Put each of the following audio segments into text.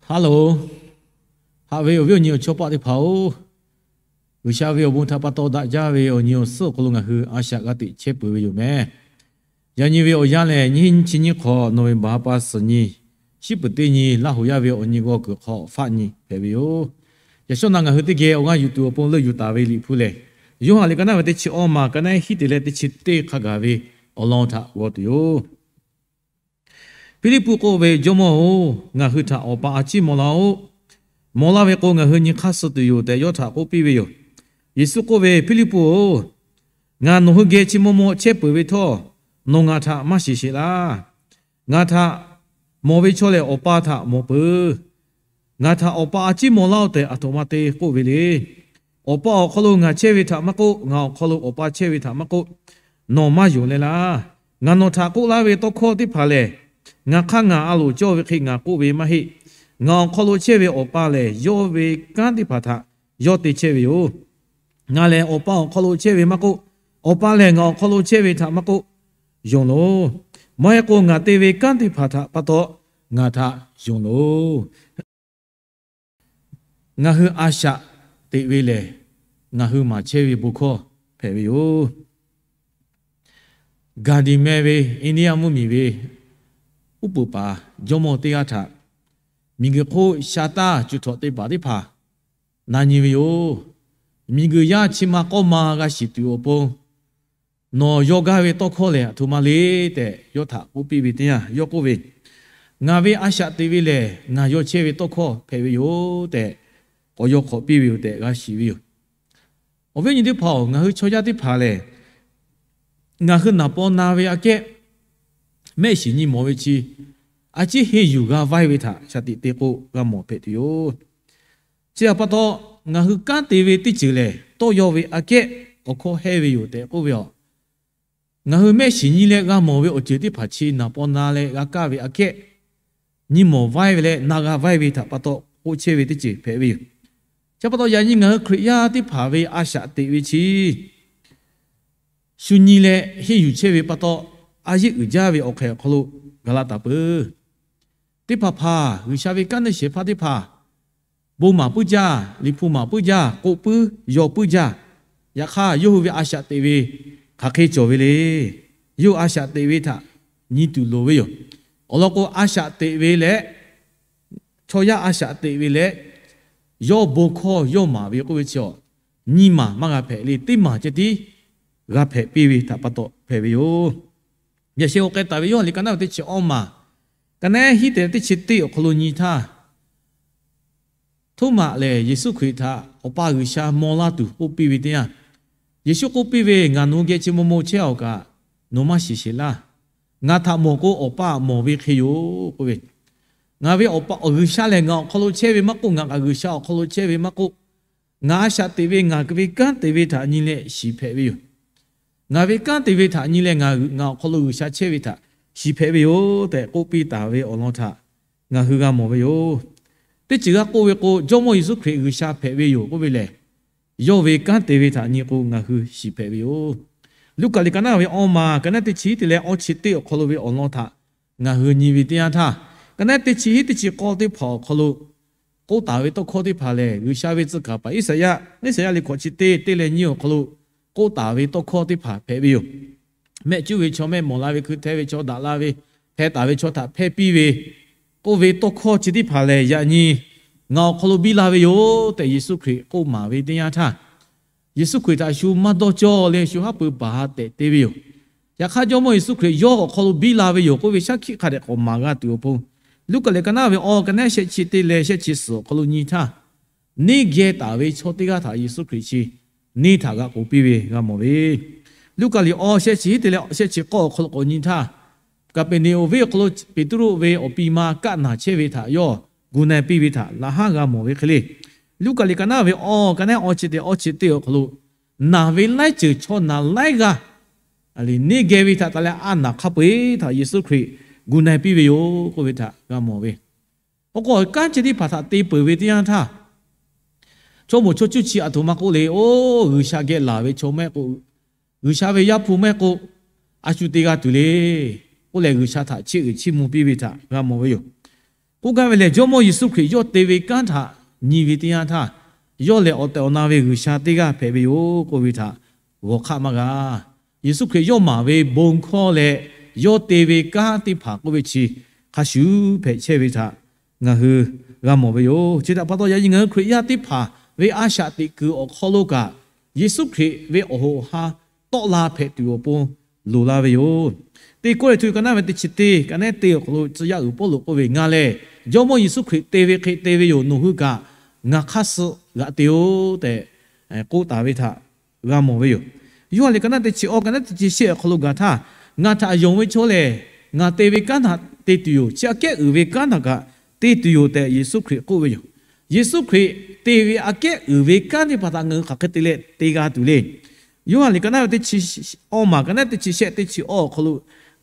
Hello, haꞈ ve awˬ viˉ awˬ nyi awˬ chawˇ paˆ teˇ hpaˍ-oˬ, G'uiˬsha ve awˬ bon htaꞈ pa taw daꞈ jaˇ ve awˬ nyi awˬ suhˉ awˬ hk'aw lo ngaˬ hui a shaꞈ g'a teꞈ chehˇ peuˬ ve yoˬ meh. Yaꞈ nyi ve awˬ yanˇ lehˬ, nyiˇ hinˉ nyiˇ chi nyiˇ hk'awꞈ November ha pa suhˍ nyi, shiˉ peuˍ teˇ nyi, Laˇ huˍ yaˇ ve awˬ nyi g'aw kuiˬ hk'aw faˆ nyi hpehꞈ ve yoˬ. Yaꞈ shawˉ naꞈ ngaˬ hui teˇ geh awˬ g'aˇ yuˬ tuˬ awˬ pon leuˆ yuˬ taˍ ve Liꞈ hpu lehˬ, Yoˇhanˬ liꞈ ka naˉ ve teˇ chi awˇ ma ka naˉ hiˉ te leh teˇ chi teˇ hk'a gaˬ ve awˬ lawn htaꞈ g'aw tuˬ yoˬ. Hpiˇliˇpuˆ k'oˆ ve, Jawˇmawˇ-oˬ, ngaˬ hui htaꞈ Awˬ pa a ciˉ maw laˇ-oˆ. Maw laˇ ve k'o, ngaˬ hui nyi hk'aˇ suh tuˬ yoˬ tehꞈ yawˇ htaꞈ k'oˆ piˇ ve yoˬ. Yeˍsuˆ k'oˆ ve, Hpiˇliˇpuˆ-oˬ, ngaˬ nawˬ hui geh chi maw maw chehˇ peuˬ ve htawˇ, nawˬ ngaˬ htaꞈ maˇ shiˍ sheˍ laˇ. Ngaˬ htaꞈ mawˬ ve chaw lehˬ, Awˬ pa htaꞈ mawˬ peuˬ. Ngaˬ htaꞈ Awˬ pa a ciˉ maw laˇ-oˆ tehꞈ aˬ htoꞈ ma te k'oˆ ve le. Awˬ pa awˬ hk'aw lo ngaˬ chehˇ ve htaꞈ maˇ k'oˆ, ngaˬ awˬ hk'aw lo Awˬ pa chehˇ ve htaꞈ maˇ k'oˆ, nawˬ maˇ yonˍ leh laˇ. Ngaˬ nawˬ htaꞈ k'oˆ laˇ ve tawˇ hkawˇ teˇ hpaˍ lehˬ, ngaˬ hk'aˇ ngaˬ a loˍ cawˇ ve hk'e ngaˬ k'oˆ ve maˇ heˆ. Ngaˬ awˬ hk'aw lo chehˇ ve Awˬ pa lehˬ, yawˇ ve kanˉ teˇ hpaˍ htaꞈ yawˇ te chehˇ ve yoˬ. Ngaˬ lehˬ Awˬ pa awˬ hk'aw lo chehˇ ve maˇ k'oˆ, Awˬ pa lehˬ ngaˬ awˬ hk'aw lo chehˇ ve htaꞈ maˇ k'oˆ, yonˍ loˬ. Maˇ heˆ k'o, ngaˬ te ve kanˉ teˇ hpaˍ htaꞈ pa taw ngaˬ htaꞈ yonˍ loˬ. Ngaˬ hui a shaꞈ teꞈ ve lehˬ, ngaˬ hui maˍ chehˇ ve bon hkawˇ hpehꞈ ve yoˬ. Gandhi meh ve India mvuhˇmiˬ ve uˉ peunˍ paˍ jawˇmawˇ teˇ g'aˇ htaꞈ miˬguiˬ hk'oˆ sha taˇ cuˬ htawꞈ te paˍ teˇ hpaˍ na nyi ve yoˬ. Miˬguiˬ yaˇ chi ma k'awˇ ma g'a shiˍ tuˬ awˬ pon, nawˬ yaw gaˇ ve tawˇ hkawˇ lehˬ aˬ htoꞈ ma le tehꞈ yawˇ htaꞈ k'oˆ piˇ ve teˇ yanˇ, yawˇ k'oˆ ve, Ngaˬ ve a shaꞈ teꞈ ve lehˬ, ngaˬ yaw chehˇ ve tawˇ hkawˇ hpehꞈ ve yoˬ tehꞈ k'awꞈ yaw hk'awꞈ piˇ ve yoˬ tehꞈ g'a shiˍ ve yoˬ. Awˬ viˉ awˬ nyi teˇ hpaˍ-oˬ, ngaˬ hui chaw yaˇ teˇ hpaˍ lehˬ, ngaˬ hui naˍ paw na ve aꞈ kehˉ mehˆ shiˍ nyi mawˬ ve chi, a ciˉ henˇ yuˬ g'a vaiˇ ve htaꞈ shaˍ tiꞈ te k'o g'a mawˬ hpehꞈ tuˬ yoˬ. Chi htaꞈ pa taw, ngaˬ hui kanˉ te ve teˇ ceuˬ lehˬ, tawˇ yaw ve aꞈ kehˉ awˬ hkawˇ hehˇ ve yoˬ tehꞈ k'oˆ ve yoˬ. Ngaˬ hui mehˆ shiˍ nyi leh g'a mawˬ ve awˬ ceuˬ teˇ hpaˍ chi naˍ paw na leh g'a kaˇ ve aꞈ kehˉ nyi mawˬ vaiˇ ve leh na g'a vaiˇ ve htaꞈ pa taw k'oˆ chehˇ ve teˇ ceuˬ hpehꞈ ve yoˬ. Chi pa taw yaꞈ nyi ngaˬ hui Hkriꞈ yaˇ teˇ hpaˍ ve a shaꞈ teꞈ ve chi shu nyi leh henˇ yuˬ chehˇ ve pa taw, a yeˆ uiˍ jaˇ ve awˬ hk'ehꞈ awˬ hk'aw lo gaˬ la taˍ peuˬ. Teˇ hpaˍ hpaˍ G'uiˬsha ve kanˉ te shehˍ hpaˇ teˇ hpaˍ bon maˍ puiˉ jaˇ, liꞈ hpu maˍ puiˉ jaˇ, k'oˆ puiˉ yaw puiˉ jaˇ. Yaꞈ hk'aˇ, yawˇ hui ve a shaꞈ teꞈ ve hk'aˬ hk'e cawˬ ve le. Yawˇ hui a shaꞈ teꞈ ve htaꞈ nyi tuˬ loˍ ve yoˬ. Awˬ lawn k'o, a shaꞈ teꞈ ve leh, chaw yaˇ a shaꞈ teꞈ ve leh, yawˇ bon hkawˇ yawˇ maˍ ve k'oˆ ve chi awˬ, nyi maˬ maˇ g'a hpehꞈ le, teˇ maˬ ceh tiˉ g'a hpehꞈ piˇ ve htaꞈ pa taw hpehꞈ ve yoˬ. Yaꞈ sheh g'aw k'ai taˍ ve Yoˇhanˬ liꞈ ka naˉ ve teˇ chi awˇ maˬ, ka naˉ hiˉ te teˇ chi teˇ awˬ hk'aw lo nyi htaˇ, Htoˉmaꞈ lehˬ Yeˍsuˆ Hkriꞈ htaꞈ Awˬ pa G'uiˬsha maw laˇ tuˬ k'oˆ piˇ ve teˇ yanˇ, Yeˍsuˆ k'oˆ piˇ ve, Ngaˬ nawˬ hui geh chi maw maw chehˇ-a awˬ kaꞈ, nawˬ maˇ shiˍ sheˍ laˇ. Ngaˬ htaꞈ mawˬ k'o, Awˬ pa mawˬ ve hk'e yoˬ k'oˆ ve. Ngaˬ ve Awˬ pa G'uiˬsha lehˬ ngaˬ awˬ hk'aw lo chehˇ ve maˇ k'oˆ, ngaˬ kaꞈ G'uiˬsha awˬ hk'aw lo chehˇ ve maˇ k'oˆ, ngaˬ a shaꞈ teꞈ ve, ngaˬ ve kanˉ te ve htaꞈ nyi leh shiˍ hpehꞈ ve yoˬ. Ngaˬ ve kanˉ te ve htaꞈ nyi leh ngaˬ, ngaˬ awˬ hk'aw lo G'uiˬsha chehˇ ve htaꞈ shiˍ hpehꞈ ve yoˬ tehꞈ k'oˆ piˇ taˍ ve awˬ lawn htaꞈ ngaˬ hui g'a mawˬ ve yoˬ. Teˇ ceuˬ g'a k'oˆ ve k'o, Jawˇmawˇ Yeˍsuˆ Hkriꞈ G'uiˬsha hpehꞈ ve yoˬ k'oˆ ve lehˬ, yawˇ ve kanˉ te ve htaꞈ nyi k'o ngaˬ hui shiˍ hpehꞈ ve yoˬ. Luˉkaꞈ liꞈ ka naˉ ve awˇ maˬ, ka naˉ teˇ chi hiˉ te leh awˇ chi teˇ awˬ hk'aw lo ve awˬ lawn htaꞈ ngaˬ hui nyi ve teˇ yanˇ htaˇ, ka naˉ teˇ chi hiˉ teˇ chi k'awˇ teˇ hpaˍ awˬ hk'aw lo k'oˆ taˍ ve tawˇ hkawˇ teˇ hpaˍ lehˬ, G'uiˬsha ve tcuh kaˍ paˍ Iˉsaˍyaˆ, Iˉsaˍyaˆ liꞈ hkawꞈ chi teˇ teˇ leh nyiˇ awˬ hk'aw lo k'oˆ taˍ ve tawˇ hkawˇ teˇ hpaˍ hpehꞈ ve yoˬ. Mehˆ cuˉ ve chaw, mehˆ mawˬ la ve, hkui hteh ve chaw, daꞈ la ve, hpeh taˍ ve chaw htaꞈ hpehˇ piˇ ve k'oˆ ve tawˇ hkawˇ chi teˇ hpaˍ lehˬ, yaꞈ nyi ngaˬ awˬ hk'aw lo biˇ la ve yoˬ tehꞈ Yeˍsuˆ Hkriꞈ k'oˆ maˍ ve teˇ yanˇ htaˇ, Yeˍsuˆ Hkriꞈ htaꞈ shu maˇ dawˇ cawˇ leh shu haˉ pui baˬ ha tehꞈ te ve yoˬ. Yaꞈ hk'aˇ, Jawˇmawˇ Yeˍsuˆ Hkriꞈ yawˇ awˬ hk'aw lo biˇ la ve yoˬ k'oˆ ve shaˉ hkiˆ hk'a dehꞈ k'awꞈ maˍ g'a tuˬ awˬ pon, Luˉkaꞈ liꞈ ka naˉ ve awˇ, ka naˉ shehˆ chi teˇ leh shehˆ chi suhˍ awˬ hk'aw lo nyi htaˇ, neˇ geh taˍ ve chaw teˇ g'aˇ htaꞈ Yeˍsuˆ Hkriꞈ chi neˇ htaꞈ g'a k'oˍ piˇ ve g'a mawˬ ve. Luˉkaꞈ liꞈ awˇ shehˆ chi hiˉ te leh shehˆ chi k'awˇ awˬ hk'aw lo k'awꞈ nyi htaˇ, Kaˍpeˍneˍonˍ venˇ awˬ hk'aw lo Peˍtruˆ ve awˬ pi ma kaˆ naˬ chehˇ ve htaꞈ yawˇ gu na piˇ ve htaꞈ laꞈ haˉ g'a mawˬ ve hk'e le. Luˉkaꞈ liꞈ ka naˉ ve awˇ, ka naˉ awˇ chi te awˇ chi teˇ awˬ hk'aw lo, naˬ ve laiˉ ceuˬ chaw naˬ laiˉ g'aˇ neˇ geh ve htaꞈ taˍ leh a naˬ hk'a peu-eˬ htaꞈ Yeˍsuˆ Hkriꞈ gu na piˇ ve yoˬ k'oˆ ve htaꞈ g'a mawˬ ve. Awˬ k'o, kanˉ chi teˇ hpaˍ htaꞈ te peuˬ ve teˇ yanˇ htaˇ, chaw moˍ chaw cuˇ chi aˬ htoꞈ ma k'oˆ le, oˇ G'uiˬsha geh laˬ ve chaw maˇ heˆ k'o, G'uiˬsha ve Yaˇ hpu maˇ heˆ k'o, a shu te g'a tuˬ le k'oˆ leh, G'uiˬsha htaꞈ chiˇ uiˍ chiˇ mvuh piˇ ve htaꞈ g'a mawˬ ve yoˬ. K'oˆ gaˇ ve lehˬ, Jawˇmawˇ Yeˍsuˆ Hkriꞈ yawˇ te ve kanˉ htaꞈ nyi ve teˇ yanˇ htaˇ, yawˇ lehˬ awˬ tehˬ awˬ na ve G'uiˬsha teˇ g'aˇ hpehꞈ ve yoˬ k'oˆ ve htaꞈ g'awˬ hk'aˆ maˇ g'a. Yeˍsuˆ Hkriꞈ yawˇ maˍ ve bon hkawˇ leh yawˇ te ve kanˉ teˇ hpaˍ k'oˆ ve chi hk'a shuˍ hpehꞈ chehˇ ve htaꞈ ngaˬ hui g'a mawˬ ve yoˬ. Chi htaꞈ pa taw, yaꞈ nyi ngaˬ hui Hkriꞈ yaˇ teˇ hpaˍ ve a shaꞈ teꞈ kuiˬ awˬ hk'aw lo kaꞈ, Yeˍsuˆ Hkriꞈ ve awˬ hoꞈ awˬ ha tawˆ la hpehꞈ tuˬ awˬ pon loˍ la ve yoˬ. Teˇ Kawˇrenˍhtuˆ ka naˉ ve teˇ chi teˇ, ka naˉ teˇ awˬ hk'aw lo tcuh yaˇ uiˍ Pawˇluꞈ k'oˆ ve, Ngaˬ lehˬ Jawˇmawˇ Yeˍsuˆ Hkriꞈ te ve hk'e te ve yoˬ. Nawˬ hui kaꞈ ngaˬ hk'aˇ suh g'aꞈ te-oˬ tehꞈ k'oˆ taˍ ve htaꞈ g'a mawˬ ve yoˬ. Yoˇhanˬ liꞈ ka naˉ teˇ chi awˇ, ka naˉ teˇ chi shehˆ awˬ hk'aw lo gaˬ htaˇ, Ngaˬ htaꞈ yonˍ ve chaw lehˬ, ngaˬ te ve kanˉ htaꞈ te tuˬ yoˬ. Chi aꞈ kehˉ uiˍ ve kanˉ htaꞈ kaꞈ te tuˬ yoˬ tehꞈ Yeˍsuˆ Hkriꞈ k'oˆ ve yoˬ. Yeˍsuˆ Hkriꞈ te ve aꞈ kehˉ uiˍ ve kanˉ teˇ hpaˍ htaꞈ ngaˬ hui hk'aˬ hk'e te leh te g'a tuˬ le. Yoˇhanˬ liꞈ ka naˉ ve teˇ chi awˇ maˬ, ka naˉ teˇ chi shehˆ teˇ chi awˇ awˬ hk'aw lo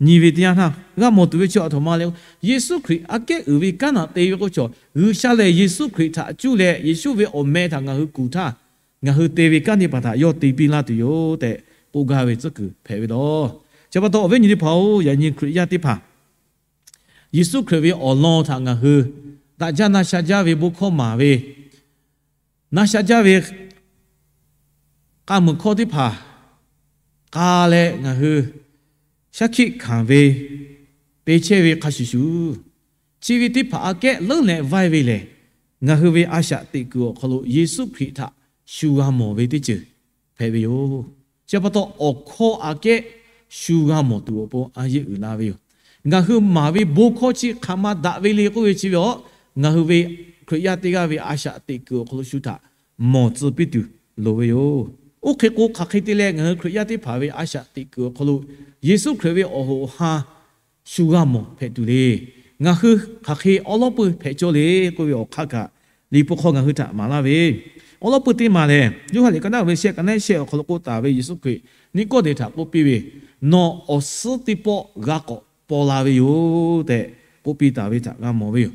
nyi ve teˇ yanˇ htaˇ, g'a mawˬ tuˬ ve chi a htoꞈ ma le. Yeˍsuˆ Hkriꞈ aꞈ kehˉ uiˍ ve kanˉ htaꞈ te ve k'o, chaw G'uiˬsha lehˬ Yeˍsuˆ Hkriꞈ htaꞈ cuˇ leh Yeˍsuˆ ve awˬ meh htaꞈ ngaˬ hui kuˬ htaˇ, ngaˬ hui te ve kanˉ teˇ hpaˍ htaꞈ yawˇ te piˇ laˇ tuˬ yoˬ tehꞈ k'oˆ gaˇ ve tcuhˉ kuiˬ hpehꞈ ve lawˬ. Chi pa taw awˬ viˉ nyi teˇ hpaˍ-oˬ, yaꞈ nyi Hkriꞈ yaˇ teˇ hpaˍ Yeˍsuˆ Hkriꞈ ve awˬ lawn htaꞈ ngaˬ hui daꞈ jaˇ na sha jaˇ ve bon hkawˇ maˍ ve, na sha jaˇ ve k'a muiˬ hkawˇ teˇ hpaˍ k'a leh ngaˬ hui shaˉ hkiˆ hkanˍ ve te chehˇ ve hk'a shuˍ shuˍ, chi ve teˇ hpaˍ aꞈ kehˉ leuˉ leh vaiˇ ve lehˬ, ngaˬ hui ve a shaꞈ teꞈ kuiˬ awˬ hk'aw lo Yeˍsuˆ Hkriꞈ htaꞈ shu g'a mawˬ ve teˇ ceuˬ hpehꞈ ve yoˬ. Chi pa taw awˬ hkawˇ aꞈ kehˉ shu g'a mawˬ tuˬ awˬ pon a yeˇ uiˍ la ve yoˬ. Ngaˬ hui maˍ ve bon hkawˇ chi hk'aˬ ma daꞈ ve le k'oˆ ve chi ve aˬ, ngaˬ hui ve Hkriꞈ yaˇ teˇ g'aˇ ve a shaꞈ teꞈ kuiˬ awˬ hk'aw lo shu htaꞈ mawˬ tcuh piˇ tuˬ loˍ ve yoˬ. Oˇ hk'e k'o, hk'aˬ hk'e te leh ngaˬ hui Hkriꞈ yaˇ teˇ hpaˍ ve a shaꞈ teꞈ kuiˬ awˬ hk'aw lo Yeˍsuˆ Hkriꞈ ve awˬ hoꞈ awˬ ha shu g'a mawˬ hpehꞈ tuˬ le. Ngaˬ hui hk'aˬ hk'e awˉ lawˉ peuˇ hpehꞈ cawˇ le k'oˆ ve awˬ hk'aˇ kaꞈ, Liꞈ hpu hk'aw ngaˬ hui htaꞈ maˍ laˇ ve awˉ lawˉ peuˇ teˇ maˬ lehˬ, Yoˇhanˬ liꞈ ka naˉ ve shehˆ, ka naˉ shehˆ awˬ hk'aw lo k'oˆ taˍ ve Yeˍsuˆ Hkriꞈ Niˆkawˇdeˍ htaꞈ k'oˆ piˇ ve, Nawˬ awˬ suhˉ teˇ pawˆ g'a k'awꞈ paw la ve yoˬ tehꞈ k'oˆ piˇ taˍ ve htaꞈ g'a mawˬ ve yoˬ.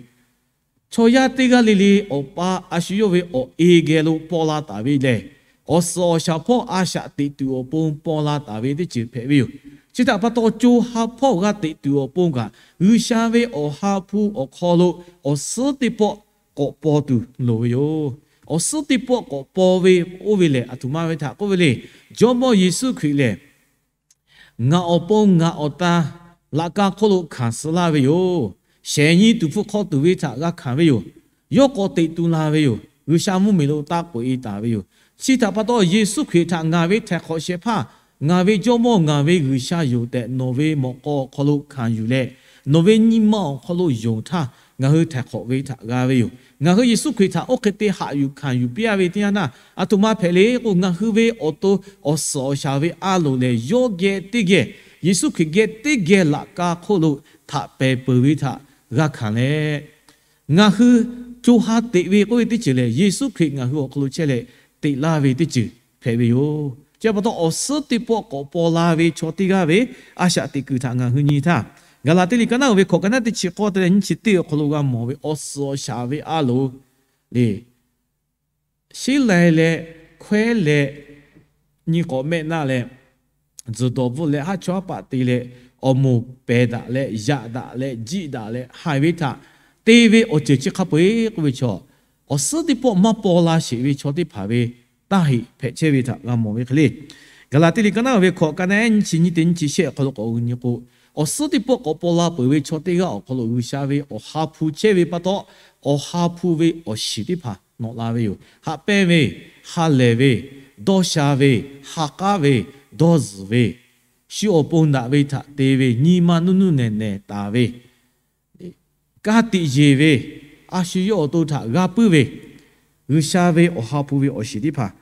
Chaw yaˇ teˇ g'aˇ le le awˬ pa a shu yawˇ ve awˬ e geh lo paw la taˍ ve lehˬ, awˬ suhˍ awˬ shaˍ hpawˇ a shaꞈ teꞈ tuˬ awˬ pon paw la taˍ ve teˇ ceuˬ hpehꞈ ve yoˬ. Chi htaꞈ pa taw, co ha hpawˇ g'a teꞈ tuˬ awˬ pon kaꞈ, G'uiˬsha ve awˬ ha hpu awˬ hk'aw lo awˬ suhˉ teˇ pawˆ k'awꞈ paw tuˬ loˍ ve yoˬ. Awˬ suhˉ teˇ pawˆ k'awꞈ paw ve oˇ ve lehˬ, aˬ htoꞈ ma ve htaꞈ k'oˆ ve le. Jawˇmawˇ Yeˍsuˆ Hkriꞈ lehˬ, ngaˬ awˬ pon ngaˬ awˬ tan laꞈ ka hk'oˆ lo hkanˍ suh laˇ ve yoˬ. Shehˍ nyi tuˍ hpfuh hk'aw tuˬ ve htaꞈ g'a hkanˍ ve yoˬ. Yawˇ k'awꞈ teꞈ tu la ve yoˬ. G'uiˬsha mvuhˇmiˬ lo taˇ k'oꞈ e taˍ ve yoˬ. Chi htaꞈ pa taw, Yeˍsuˆ Hkriꞈ htaꞈ ngaˬ ve htaiˍ hk'awꞈ shehˍ hpaˇ, ngaˬ ve Jawˇmawˇ, ngaˬ ve G'uiˬsha yoˬ tehꞈ nawˬ ve mawꞈ k'aw awˬ hk'aw lo hkanˍ yuˬ leh, nawˬ ve nyi ma awˬ hk'aw lo yonˍ htaˇ, ngaˬ hui htaiˍ hk'awꞈ ve htaꞈ g'a ve yoˬ. Ngaˬ hui Yeˍsuˆ Hkriꞈ htaꞈ oˇ hk'e te haꞈ yuˬ hkanˍ yuˬ piˇ-a ve teˇ yanˇ htaˇ, aˬ htoꞈ ma hpehꞈ le k'o, ngaˬ hui ve awˬ to awˬ suhˍ awˬ shaˍ ve a loˍ lehˬ, yawˇ geh teˇ geh, Yeˍsuˆ Hkriꞈ geh teˇ geh laꞈ ka hk'oˆ lo htaꞈ pehˬ peuˬ ve htaꞈ g'a hkanˍ leh, ngaˬ hui co ha teꞈ ve k'oˆ ve teˇ ceuˬ lehˬ, Yeˍsuˆ Hkriꞈ ngaˬ hui awˬ hk'aw lo chehˇ leh teꞈ laˇ ve teˇ ceuˬ hpehꞈ ve yoˬ. Chi pa taw, awˬ suhˉ teˇ pawˆ k'awꞈ paw la ve chaw teˇ g'aˇ ve a shaꞈ teꞈ kuiˬ htaꞈ ngaˬ hui nyi htaˇ, Gaˍlaˍtiˆ liꞈ ka naˉ uiˍ ve hkawꞈ, ka naˉ teˇ chi k'awˇ te leh nyiˇ chi teˇ awˬ hk'aw lo g'a mawˬ ve awˬ suhˍ awˬ shaˍ ve a loˍ le. Sheˉ lai leh, hkawehˉ leh, nyi k'awꞈ mehˆ naˆ leh, tzuhˬ dawˬ bvuhˆ leh, haˉ chawˇ haˉ paˆ te leh, awˬ moˍ pehˬ daꞈ leh, yaꞈ daꞈ leh, jiˆ daꞈ leh, haiˬ ve htaꞈ te ve awˬ ceuˬ chi hk'a peu-eˬ k'oˆ ve chaw, awˬ suhˉ teˇ pawˆ maˇ paw la sheˍ ve chaw teˇ hpaˍ ve taˇ heꞈ hpehꞈ chehˇ ve htaꞈ g'a mawˬ ve hk'e le. Gaˍlaˍtiˆ liꞈ ka naˉ uiˍ ve hkawꞈ, ka naˉ nyiˇ chi nyiˇ teˇ nyiˇ chi shehˆ awˬ hk'aw lo k'awꞈ g'uiˬ nyi k'o, awˬ suhˉ teˇ pawˆ k'awꞈ paw la peuˬ ve chaw teˇ g'aˇ awˬ hk'aw lo G'uiˬsha ve awˬ ha hpu chehˇ ve pa taw, awˬ ha hpu ve awˬ shiˍ teˇ hpaˍ nawꞈ la ve yoˬ. Haꞈ pehnˇ ve, ha lehˬ ve, dawˇ sha ve, ha k'aˉ ve, dawˇ zuhˬ ve, shu awˬ pon daꞈ ve htaꞈ te ve, nyi ma nuˇ nuˇ nehˬ nehˬ taˍ ve, ka tiꞈ yeˬ ve, a shu yawˇ awˬ to htaꞈ g'a puiˉ ve, G'uiˬsha ve awˬ ha hpu ve awˬ shiˍ teˇ hpaˍ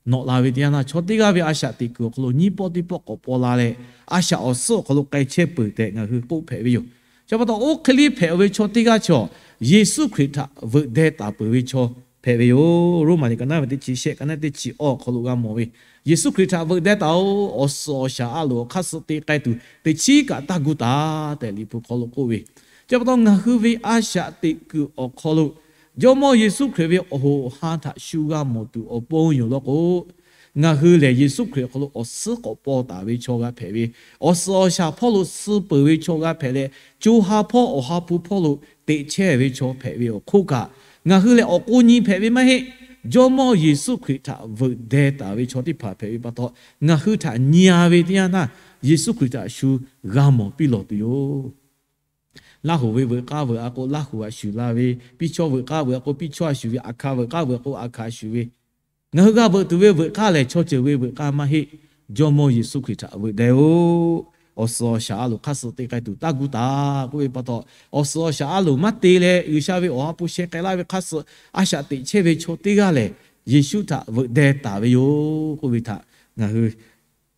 nawꞈ la ve teˇ yanˇ htaˇ, chaw teˇ g'aˇ ve a shaꞈ teꞈ kuiˬ awˬ hk'aw lo nyiˇ pawˆ teˇ pawˆ k'awꞈ paw la leh, a shaꞈ awˬ suhˉ awˬ hk'aw lo k'ai chehˇ peuˬ tehꞈ ngaˬ hui k'oˆ hpehꞈ ve yoˬ. Chi pa taw, oˇ hk'e liˇ hpehꞈ ve chaw teˇ g'aˇ chaw, Yeˍsuˆ Hkriꞈ htaꞈ veuꞈ deh taˍ peuˬ ve chaw hpehꞈ ve yoˬ. Roˉmaꞈ liꞈ ka naˉ ve teˇ chi shehˆ, ka naˉ teˇ chi awˇ awˬ hk'aw lo g'a mawˬ ve, Yeˍsuˆ Hkriꞈ htaꞈ veuꞈ deh taˍ-oˬ, awˬ suhˍ awˬ shaˍ a loˍ awˬ hk'aˇ suh te k'ai tuˬ teꞈ chiˉ kaꞈ taˇ gu taˍ tehꞈ Liꞈ hpu hk'aw lo k'oˆ ve. Chi pa taw, ngaˬ hui ve a shaꞈ teꞈ kuiˬ awˬ hk'aw lo Jawˇmawˇ Yeˍsuˆ Hkriꞈ ve awˬ hoꞈ awˬ ha htaꞈ shu g'a mawˬ tuˬ awˬ pon yoˬ law k'o, ngaˬ hui lehˬ Yeˍsuˆ Hkriꞈ awˬ hk'aw lo awˬ suhˉ k'awꞈ paw taˍ ve chaw g'a hpehꞈ ve, awˬ suhˍ awˬ shaˍ hpawˇ lo suh peuˬ ve chaw g'a hpehꞈ leh, co ha hpawˇ awˬ ha hpu hpawˇ lo teꞈ chehˇ ve chaw hpehꞈ ve awˬ hk'oˆ kaꞈ, ngaˬ hui lehˬ awˬ k'o nyi hpehꞈ ve maˇ heˆ. Jawˇmawˇ Yeˍsuˆ Hkriꞈ htaꞈ veuꞈ deh taˍ ve chaw teˇ hpaˍ hpehꞈ ve pa taw, ngaˬ hui htaꞈ nyi-a ve teˇ yanˇ htaˇ, Yeˍsuˆ Hkriꞈ htaꞈ shu g'a mawˬ piˇ lawˬ tuˬ yoˬ. Laˇ hoꞈ ve veuꞈ k'aˇ veuꞈ a k'o Laˇ hoꞈ a shuˍ la ve, piˇ chawˇ veuꞈ k'aˇ veuꞈ a k'o piˇ chawˇ a shuˍ ve, aˬ hkaˍ veuꞈ k'aˇ veuꞈ a k'o aˬ hkaˍ a shuˍ ve, ngaˬ hui g'a veuꞈ tuˬ ve veuꞈ k'aˇ lehˬ, chaw ceuˬ ve veuꞈ k'aˇ maˇ heˆ. Jawˇmawˇ Yeˍsuˆ Hkriꞈ htaꞈ veuꞈ deh-oˆ. Awˬ suhˍ awˬ shaˍ a loˍ hk'aˇ suh te k'ai tuˬ taˇ gu taˍ k'oˆ ve pa taw, awˬ suhˍ awˬ shaˍ a loˍ maˇ te leh, G'uiˬsha ve awˬ ha hpu sheh k'ai laˇ ve hk'aˇ suh a shaꞈ teꞈ chehˇ ve chaw teˇ g'aˇ lehˬ, Yeˍsuˆ htaꞈ veuꞈ deh taˍ ve yoˬ k'oˆ ve htaꞈ ngaˬ hui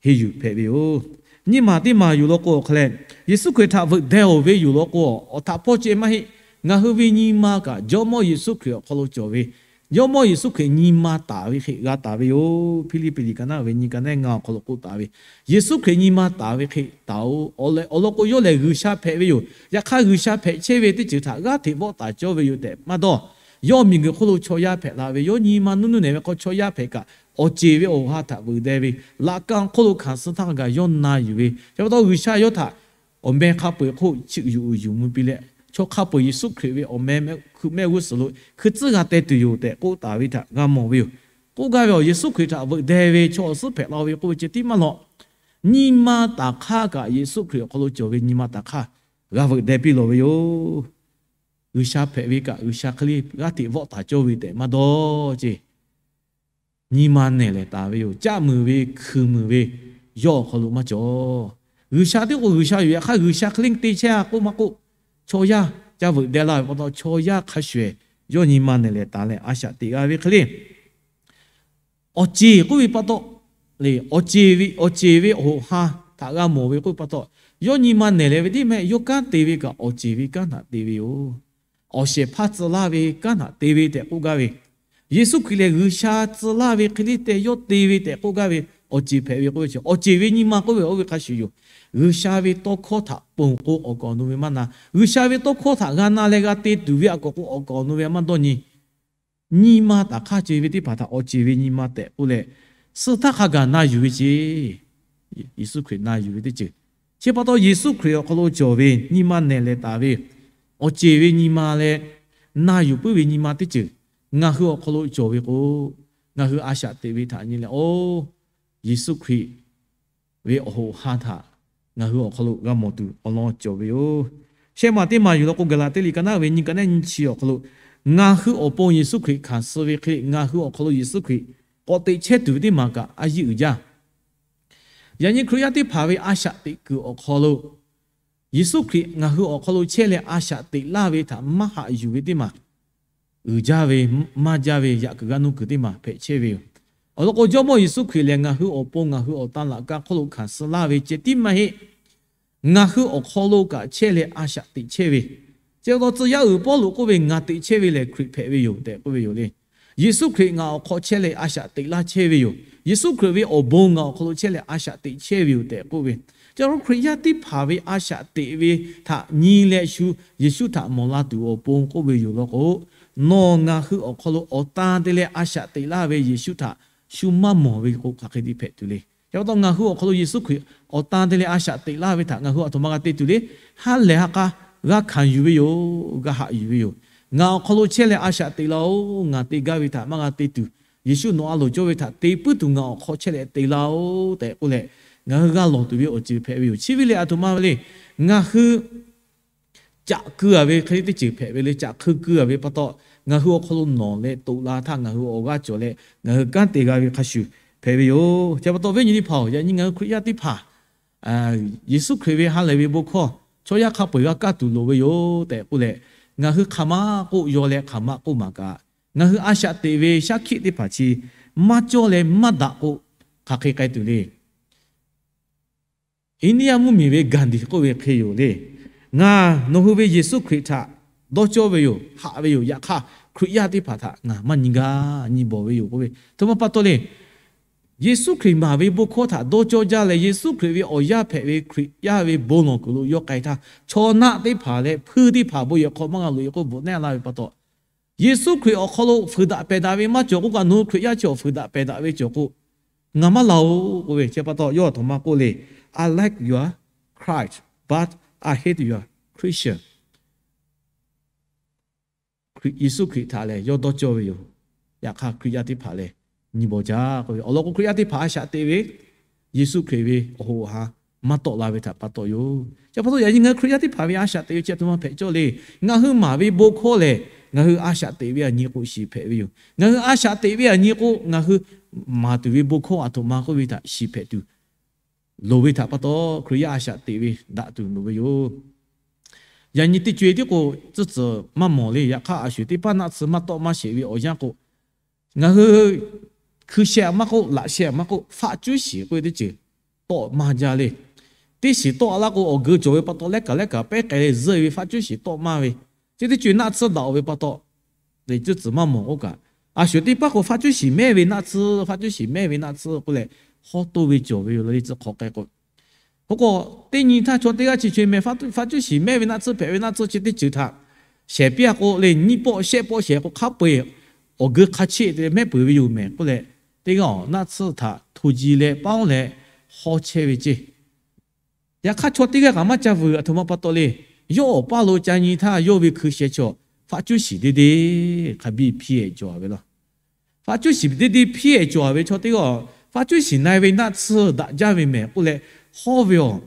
henˇ yuˬ hpehꞈ ve yoˬ. Nyiˇ maˬ teˇ maˬ yoˬ law k'o awˬ hk'a leh, Yeˍsuˆ Hkriꞈ htaꞈ veuꞈ deh-oˬ ve yoˬ law k'o, awˬ htaꞈ hpawˇ ceh maˇ heˆ. Ngaˬ hui ve nyi ma kaꞈ Jawˇmawˇ Yeˍsuˆ Hkriꞈ awˬ hk'aw lo cawˬ ve, Jawˇmawˇ Yeˍsuˆ Hkriꞈ nyi ma taˍ ve hk'e g'a taˍ ve yoˬ. Hpiˇliˇpiˆ liꞈ ka naˉ ve nyi ka neˉ ngaˇ awˬ hk'aw lo k'oˆ taˍ ve, Yeˍsuˆ Hkriꞈ nyi ma taˍ ve hk'e taˍ-oꞈ. Awˬ lawn k'o, yawˇ lehˬ G'uiˬsha hpehꞈ ve yoˬ. Yaꞈ hk'aˇ, G'uiˬsha hpehꞈ chehˇ ve teˇ ceuˬ htaꞈ g'aˇ hteꞈ vawˆ taˍ cawˇ ve yoˬ tehꞈ maˇ dawˇ. Yawˇ miˬguiˬ hk'oˆ lo chaw yaˇ hpehꞈ la ve, yawˇ nyi ma nuˇ nuˇ nehˬ ve hk'aw chaw yaˇ hpehꞈ kaꞈ, awˬ ceˬ ve awˬ ha htaꞈ veuꞈ deh ve, laꞈ ka awˬ hk'oˆ lo hkanˍ suh htaˇ g'a yawˇ na yuˬ ve, chi pa taw G'uiˬsha yawˇ htaꞈ awˬ meh hk'a peu-eˬ hk'oˆ chiꞈ yuˬ uiˍ yuˬ mvuh piˇ leh, chaw hk'a peu-eˬ Yeˍsuˆ Hkriꞈ ve awˬ meh hkui mehˆ g'uˇ suhˍ lo hkui tcuhˉ g'a teh tuˬ yoˬ tehꞈ k'oˆ taˍ ve htaꞈ g'a mawˬ ve yoˬ. K'oˆ gaˇ ve awˬ, Yeˍsuˆ Hkriꞈ htaꞈ veuꞈ deh ve chaw awˬ suhˉ hpehꞈ la ve k'oˆ ve ceh tiˉ maˇ lawꞈ. Nyi ma taˍ hk'aˇ kaꞈ Yeˍsuˆ Hkriꞈ awˬ hk'aw lo cawˬ ve nyi ma taˍ hk'aˇ g'a veuꞈ deh piˇ lawˬ ve yoˬ. G'uiˬsha hpehꞈ ve kaꞈ, G'uiˬsha hk'e le g'aˇ hteꞈ vawˆ taˍ cawˇ ve tehꞈ maˇ dawˇ ceˇ. Nyi ma nehˬ lehˬ taˍ ve yoˬ. Caˆ muiˬ ve hkuiˬ muiˬ ve yawˇ awˬ hk'aw lo maˇ cawˬ. G'uiˬsha tiˉ k'o G'uiˬsha yoˬ. Yaꞈ hk'aˇ, G'uiˬsha hk'e le te chehˇ-a k'oˆ maˇ k'oˆ, chaw yaˇ ca veuꞈ deh laˇ ve pa taw, chaw yaˇ hk'a shuˍ shuˍ yawˇ nyi ma nehˬ lehˬ taˍ leh a shaꞈ teꞈ g'a ve hk'e le. Awˬ ceˬ k'oˆ ve pa taw, le, awˬ ceˬ ve, awˬ ceˬ ve awˬ hoꞈ ha htaꞈ g'a mawˬ ve k'oˆ ve pa taw, yawˇ nyi ma nehˬ lehˬ ve tiˉ mehˆ, yawˇ kanˉ te ve kaꞈ awˬ ceˬ ve kanˉ htaꞈ te ve yoˬ. Awˬ shehˍ hpaˇ tcuh laˇ ve kanˉ htaꞈ te ve tehꞈ k'oˆ gaˇ ve, Yeˍsuˆ Hkriꞈ lehˬ G'uiˬsha tcuh laˇ ve hk'e le te yawˇ te ve tehꞈ k'oˆ gaˇ ve, awˬ ceˬ hpehꞈ ve k'oˆ ve, awˬ ceˬ ve nyi ma k'oˆ ve oˇ ve hk'a shuˍ yoˬ. G'uiˬsha ve tawˇ hkawˇ htaꞈ ponˬ k'o awˬ kaˍ awˬ nu ve maˇ na. G'uiˬsha ve tawˇ hkawˇ htaꞈ g'a na leh g'a te tuˬ ve a kawꞈ k'o awˬ kaˍ awˬ nu ve maˇ dawˇ nyi. Nyi ma taˍ hk'aˇ ce ve teˇ hpaˍ htaꞈ awˬ ceˬ ve nyi ma tehꞈ k'oˆ leh, suh htaˇ hk'a gaˬ na yuˬ ve ce. Yeˍsuˆ Hkriꞈ na yuˬ ve teˇ ceuˬ. Chi pa taw Yeˍsuˆ Hkriꞈ awˬ hk'aw lo cawˬ ve nyi ma nehˬ lehˬ taˍ ve, awˬ ceˬ ve nyi ma leh na yuˬ puiˉ ve nyi ma teˇ ceuˬ ngaˬ hui awˬ hk'aw lo cawˬ ve k'o, ngaˬ hui a shaꞈ teꞈ ve htaꞈ nyi leh, oˇ, Yeˍsuˆ Hkriꞈ ve awˬ hoꞈ ha htaꞈ ngaˬ hui awˬ hk'aw lo g'a mawˬ tuˬ awˬ lawn cawˬ ve yoˬ. Shehˆ maˬ teˇ maˬ yoˬ law k'o, Gaˍlaˍtiˆ liꞈ ka naˉ ve nyi ka neˉ nyi chi awˬ hk'aw lo, ngaˬ hui awˬ pon Yeˍsuˆ Hkriꞈ hkanˍ suh ve hk'e le, ngaˬ hui awˬ hk'aw lo Yeˍsuˆ Hkriꞈ k'awꞈ teꞈ chehˇ tuˬ ve teˇ maˬ kaꞈ a yiˇ uiˍ jaˇ. Yaꞈ nyi Hkriꞈ yaˇ teˇ hpaˍ ve a shaꞈ teꞈ kuiˬ awˬ hk'aw lo, Yeˍsuˆ Hkriꞈ ngaˬ hui awˬ hk'aw lo chehˇ leh a shaꞈ teꞈ laˇ ve htaꞈ maˇ haꞈ yuˬ ve teˇ maˬ uiˍ jaˇ ve, maˇ jaˇ ve yaꞈ kuiˬ g'aˇ nuˇ kuiˬ teˇ maˬ hpehꞈ chehˇ ve yoˬ. Awˬ lawn k'o, Jawˇmawˇ Yeˍsuˆ Hkriꞈ lehˬ ngaˬ hui awˬ pon ngaˬ hui awˬ tan laꞈ ka hk'oˆ lo hkanˍ suh laˇ ve ceh tiˉ maˇ heˆ. Ngaˬ hui awˬ hk'aw lo kaꞈ chehˇ leh a shaꞈ teꞈ chehˇ ve, chi pa taw tcuh yaˇ uiˍ Pawˇluꞈ k'oˆ ve, Ngaˬ teꞈ chehˇ ve lehˬ Hkriꞈ hpehꞈ ve yoˬ tehꞈ k'oˆ ve yoˬ le. Yeˍsuˆ Hkriꞈ ngaˬ awˬ hk'aw chehˇ leh a shaꞈ teꞈ laˇ chehˇ ve yoˬ. Yeˍsuˆ Hkriꞈ ve awˬ bon ngaˬ awˬ hk'aw lo chehˇ leh a shaꞈ teꞈ chehˇ ve yoˬ tehꞈ k'oˆ ve, chi pa taw Hkriꞈ yaˇ teˇ hpaˍ ve a shaꞈ teꞈ ve htaꞈ nyi leh shu Yeˍsuˆ htaꞈ mawˬ la tuˬ awˬ pon k'oˆ ve yoˬ law k'o, nawˬ ngaˬ hui awˬ hk'aw lo awˬ tan te leh a shaꞈ teꞈ laˇ ve Yeˍsuˆ htaꞈ shu maˇ mawˬ ve k'o, hk'aˬ hk'e te hpehꞈ tuˬ le. Chi pa taw ngaˬ hui awˬ hk'aw lo Yeˍsuˆ Hkriꞈ awˬ tan te leh a shaꞈ teꞈ laˇ ve htaꞈ ngaˬ hui a htoꞈ ma g'a te tuˬ le. Ha lehˬ ha k'a g'a hkanˍ yuˬ ve yoˬ. G'a haꞈ yuˬ ve yoˬ. Ngaˬ awˬ hk'aw lo chehˇ leh a shaꞈ teꞈ laˇ-oˬ. Ngaˬ te gaˇ ve htaꞈ maˇ g'a te tuˬ, Yeˍsuˆ nawˬ a loˍ cawˇ ve htaꞈ te puiˉ tuˬ ngaˬ awˬ hk'aw chehˇ leh te laˇ-oˬ tehꞈ k'oˆ leh, ngaˬ hui g'a lawˬ tuˬ ve awˬ ceuˬ hpehꞈ ve yoˬ. Chi ve lehˬ a htoꞈ ma ve le. Ngaˬ hui caꞈ keu-a ve hk'e le teˇ ceuˬ hpehꞈ ve le. Caꞈ keu keu-a ve pa taw, ngaˬ hui awˬ hk'aw lo nawˬ leh toꞈ la htaˇ ngaˬ hui awˬ g'aˇ cawˬ leh ngaˬ hui kanˉ te g'a ve hk'a shuˍ hpehꞈ ve yoˬ. Chi pa taw viˉ nyi teˇ hpaˍ-oˬ, yaꞈ nyi ngaˬ hui Hkriꞈ yaˇ teˇ hpaˍ Yeˍsuˆ Hkriꞈ ve ha lehˬ ve bon hkawˇ chaw yaˇ hk'a peu-eˬ g'a kaˇ tuˬ loˍ ve yoˬ tehꞈ k'oˆ leh, ngaˬ hui hk'aˬ ma k'oˆ yaw leh hk'aˬ ma k'oˆ maˍ kaꞈ, ngaˬ hui a shaꞈ teꞈ ve shaˉ hkiˆ teˇ hpaˍ chi maˇ cawˇ leh maˇ daꞈ k'o, hk'aˬ hk'e k'ai tuˬ le. India mvuhˇmiˬ ve Gandhi k'oˆ ve hk'e yoˬ le. Ngaˬ nawˬ hui ve Yeˍsuˆ Hkriꞈ htaꞈ dawˇ cawˇ ve yoˬ, haꞈ ve yoˬ. Yaꞈ hk'aˇ, Hkriꞈ yaˇ teˇ hpaˍ htaꞈ ngaˬ maˇ nyi gaˇ, nyi bawˬ ve yoˬ k'oˆ ve, a htoꞈ ma pa taw le. Yeˍsuˆ Hkriꞈ maˍ ve bon hkawˇ htaꞈ dawˇ cawˇ jaˇ leh, Yeˍsuˆ Hkriꞈ ve awˬ yaˇ hpehꞈ ve Hkriꞈ yaˇ ve bon lawˬ kuiˬ lo yawˇ k'ai htaˇ, chaw naˆ teˇ hpaˍ leh hpuiˇ teˇ hpaˍ bon yehˬ hk'aw maˇ g'a loꞈ e k'oˆ bvuhꞈ nehˇ laˇ ve pa taw, Yeˍsuˆ Hkriꞈ awˬ hk'aw lo fuiˍ daꞈ pehˬ daꞈ ve maˇ cawˬ k'oˆ kaꞈ, nawˬ hui Hkriꞈ yaˇ chi awˬ fuiˍ daꞈ pehˬ daꞈ ve cawˬ k'o, ngaˬ maˇ laˬ-oˬ k'oˆ ve, chi pa taw yawˇ a htoꞈ ma k'oˆ le. I like your Christ, but I hate your Christian. Yeˍsuˆ Hkriꞈ htaꞈ lehˬ yawˇ dawˇ cawˇ ve yoˬ. Yaꞈ hk'aˇ Hkriꞈ yaˇ teˇ hpaˍ lehˬ nyi bawˬ jaˇ k'oˆ ve awˬ lawn k'o, Hkriꞈ yaˇ teˇ hpaˍ a shaꞈ teꞈ ve Yeˍsuˆ Hkriꞈ ve awˬ hoꞈ awˬ ha maˇ tawˆ la ve htaꞈ pa taw yoˬ. Chi pa taw yaꞈ nyi ngaˬ hui Hkriꞈ yaˇ teˇ hpaˍ ve a shaꞈ teꞈ ve chi a htoꞈ ma hpehꞈ cawˇ le. Ngaˬ hui maˍ ve bon hkawˇ lehˬ, ngaˬ hui a shaꞈ teꞈ ve aˬ nyi k'o shiˍ hpehꞈ ve yoˬ. Ngaˬ hui a shaꞈ teꞈ ve aˬ nyi k'o, ngaˬ hui maˍ tuˬ ve bon hkawˇ aˬ htoꞈ ma k'oˆ ve htaꞈ shiˍ hpehꞈ tuˬ loˍ ve htaꞈ pa taw, Hkriꞈ yaˇ a shaꞈ teꞈ ve daꞈ tuˬ loˍ ve yoˬ. Yaꞈ nyi teˇ co-e tiˉ k'o tcuhˉ tcuhˍ maˇ mawˬ le. Yaꞈ hk'aˇ, a sho-eˬ teˇ hpaˍ naˆ tsuhˇ maˇ tawˆ maˇ sheˍ ve awˬ yanˇ k'o, ngaˬ hui hkui sheh maˇ k'oˆ, laꞈ sheh maˇ k'oˆ, faˆ cuˉ shiˍ k'oˆ ve teˇ ceuˬ tawˆ maˇ jaˇ le. Teˇ shiˍ tawˆ laˇ k'o, awˬ geu cawˬ ve pa taw lehˉ kaꞈ lehˉ kaꞈ pehˉ k'ai leh zuhˆ ve faˆ cuˉ shiˍ tawˆ maˇ ve, chi teˇ co-e naˆ tsuhˇ daꞈ-oˬ ve pa taw, tcuhˉ tcuhˍ maˇ mawˬ k'oˆ kaꞈ, a sho-eˬ teˇ hpaˍ k'o faˆ cuˉ shiˍ mehˇ ve naˆ tsuhˇ, faˆ cuˉ shiˍ mehˇ ve naˆ tsuhˇ k'oˆ leh, hawˉ toˇ ve cawˬ ve yoˬ le, tcuhˉ hk'awꞈ k'ai k'o. Hk'e k'o, teˇ nyi htaˇ chaw teˇ g'aˇ chi co-e mehˍ faˆ cuˉ shiˍ mehˇ ve naˆ tsuhˇ hpehꞈ ve naˆ tsuhˇ chi teˇ ceuˬ htaꞈ shehˍ piˇ-a k'o le, nyiˇ pawˆ shehˆ pawˆ shehˍ k'o hk'a peu-eˬ awˬ geu hk'a cheˆ te leh mehˉ peuˬ ve yoˬ mehˍ k'oˆ leh, teˇ g'aˇ-oˬ naˆ tsuhˇ htaꞈ hto ji leh paˉ-oˬ leh hawˉ chehˇ ve ceˇ. Yaꞈ hk'aˇ, chaw teˇ g'aˇ kaꞈ maˇ ca vuiˬ aˬ htoꞈ ma pa taw le. Yawˇ awˬ paˇ lo ca nyi htaˇ, yawˇ ve hkui sheh chaw faˆ cuˉ shiˍ deˇ deˇ hk'a biˇ hpiˇ-ehˍ cawˬ-a ve law. Faˆ cuˉ shiˍ deˇ deˇ hpiˇ-ehˍ cawˬ-a ve chaw teˇ g'aˇ, faˆ cuˉ shiˍ na-e ve naˆ tsuhˇ daꞈ jaˇ ve mehˍ k'oˆ leh hawˉ ve awˬ,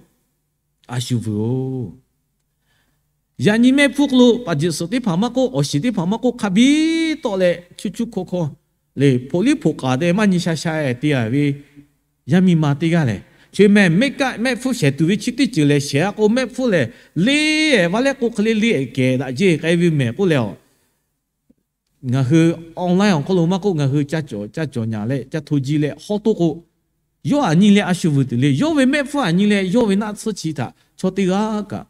a shu vuiˬ-oˬ. Yaꞈ nyi mehˆ hpfuhˇ hk'aw lo paˍ jiꞈ suhˍ teˇ hpaˍ maˇ k'oˆ, awˬ shiˍ teˇ hpaˍ maˇ k'oˆ, hk'a biˇ tawˆ leh chuˇ chuˇ hkawˇ hkawˇ le, hpoꞈ liˇ hpoꞈ k'aˍ te maˇ nyi sha sha-e te-a ve yaˇ miˇ ma teˇ g'aˇ lehˬ, chi mehˍ mehˆ kaˆ mehˆ hpfuhˇ shehˍ tuˬ ve chi teˇ ceuˬ lehˬ, shehˍ-a k'o mehˆ hpfuhˇ lehˬ, le-ehˍ vaˇ lehˉ k'oˆ hk'e le le-ehˍ kehˬ daꞈ jeˇ k'ai ve mehˍ k'oˆ leh-aˬ, ngaˬ hui online awˬ hk'aw lo maˇ k'oˆ, ngaˬ hui ca cawˬ ca cawˬ nyaˍ leh ca hto ji leh hawˉ toˇ k'o, yawˇ aˬ nyi leh a shu vuiˬ tuˬ le. Yawˇ ve mehˆ hpfuhˇ aˬ nyi leh yawˇ ve naˆ tsuhˇ chi htaꞈ chaw teˇ g'aˇ kaꞈ